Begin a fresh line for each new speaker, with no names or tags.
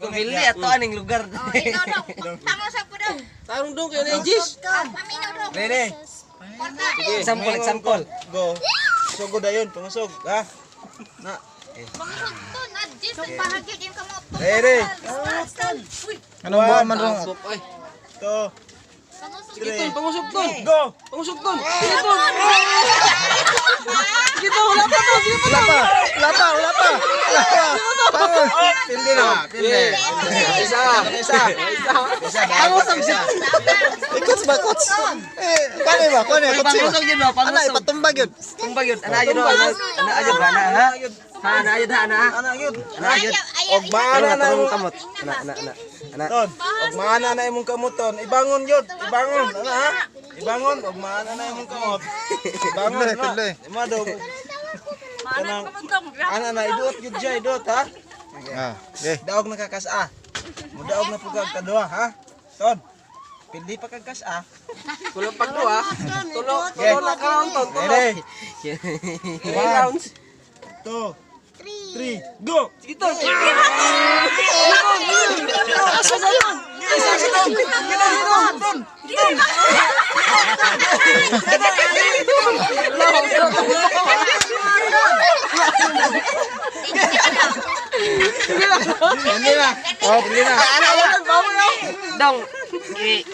Pili ato aning lugar.
Oh, ikaw dong. Pangusap ko dong.
Tarong dong kayo na Gis.
Paminaw dong.
Ready?
Kwarta.
Example, example.
Go. Sugod dayon, pangusog, ha? Na.
Pangusog to. Nadjis. Pahagyo din ka mo.
Ready?
Anong buwan man rong?
Pasok ay.
Two,
Pangusog.
Sige tol, pangusok tol.
go!
Pangusok tol. Sige tol. Sige tol, wala pa tol. Sige pa
Wala pa. Wala pa, wala pa. Wala pa. Bangon.
Pildi na, pildi.
Isa.
Isa. Isa.
Pangusok siya.
Ikots ba, kots? Eh, kano ba? Kano, kots ba?
Pangusog yun ba?
Ana,
Pangusog.
ipatumbag yun.
Tumbag yun. Ana yun. Ana ana yun ba? Ana ha? Ha, ana yun ha, ana ha?
Ana gyud.
Ana yun.
Ayaw,
Og maana na
Ana
imong
kamot. Ana ana ana. Ana.
Ton, og maana na imong kamot ton. Ibangon gyud, ibangon. Ana ha? Ibangon og maana na imong kamot. Ibangon
Tudloy,
na.
tudloy.
Ima daw. Kanang ana na iduot gyud siya, iduot ha.
Ah, okay.
Daog na kakas-a. Mudaog na pugag kaduha ha. Ton. Pili pa kag kas-a.
Kulang pag duha. Tulo, tulo na ka round tol. Tulo.
Ready?
Three rounds.
Two, three, go!
Sige tol.
Hindi na. Oh, hindi na.
Dong. I